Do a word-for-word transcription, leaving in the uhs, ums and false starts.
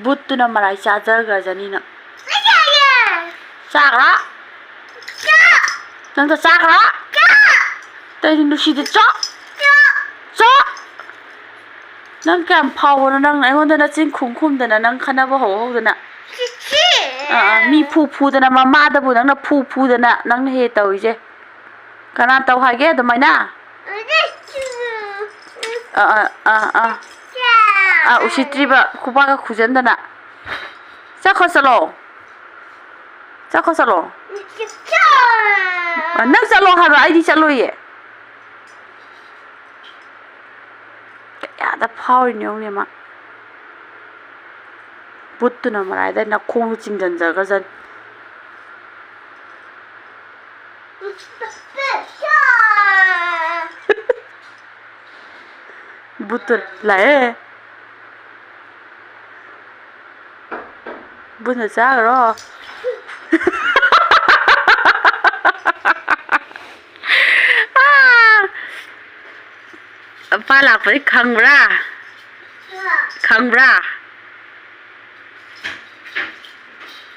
ꯕꯨꯠꯇꯨꯅ ꯃꯔꯥꯏ ꯆꯥꯖꯈ꯭ꯔꯖꯅꯤꯅ꯫ ꯆꯥꯈ꯭ꯔꯥ? ꯅꯪꯗ ꯆꯥꯈ꯭ꯔꯥ? ꯇꯩꯗꯤ ꯅꯨꯡꯁꯤꯗ ꯆꯣ꯫ ꯆꯣ꯫ ꯅꯪ ꯀꯌꯥꯝ ꯐꯥꯎꯕꯅꯣ? ꯅꯪ ꯑꯩꯉꯣꯟꯗ ꯅꯆꯤꯟ ꯈꯨꯝ ꯈꯨꯝꯗꯅ, ꯅꯪ ꯈꯟꯅꯕ ꯍꯧ ꯍꯧꯗꯅ꯫ ꯑꯥ, ꯑꯥ, ꯃꯤ ꯐꯨ ꯐꯨꯗꯅ, ꯃꯃꯥꯗꯕꯨ ꯅꯪꯅ ꯐꯨ ꯐꯨꯗꯅ ꯅꯪꯅ ꯍꯦꯛ ꯇꯧꯔꯤꯁꯦ꯫ ꯀꯅꯥ ꯇꯧ ꯍꯥꯏꯒꯦ ꯑꯗꯨꯃꯥꯏꯅ? ꯑꯥ, ꯑꯥ, ꯑꯥ, ꯑꯥ꯫ ꯑꯥ, ꯎꯁꯤꯠꯇ꯭ꯔꯤꯕ ꯈꯨꯄꯥꯛꯀ ꯈꯨꯖꯟꯗꯅ꯫ ꯆꯠꯈ꯭ꯔꯣ, ꯆꯠꯂꯣ꯫ ꯆꯠꯈ꯭ꯔꯣ, ꯆꯠꯂꯣ꯫ ꯑꯥ, ꯅꯪ ꯆꯠꯂꯣ ꯍꯥꯏꯕ, ꯑꯩꯗꯤ ꯆꯠꯂꯣꯏꯌꯦ꯫ ꯀꯌꯥꯗ ꯐꯥꯎꯔꯤꯅꯣ ꯌꯦꯡꯉꯨꯅꯦ ꯃꯥ꯫ ꯕꯨꯠꯇꯨꯅ ꯃꯔꯥꯏꯗ ꯅꯈꯣꯡꯗꯣ ꯆꯤꯡꯁꯤꯟꯖꯈ꯭ꯔꯖꯅꯤ꯫ ꯕꯨꯠꯇꯨ ꯂꯥꯛꯑꯦ꯫ ꯕꯨꯠꯅ ꯆꯥꯈ꯭ꯔꯣ꯫ ꯄꯥ ꯂꯥꯛꯄꯗꯤ ꯈꯪꯕ꯭ꯔꯥ? ꯈꯪꯕ꯭ꯔꯥ?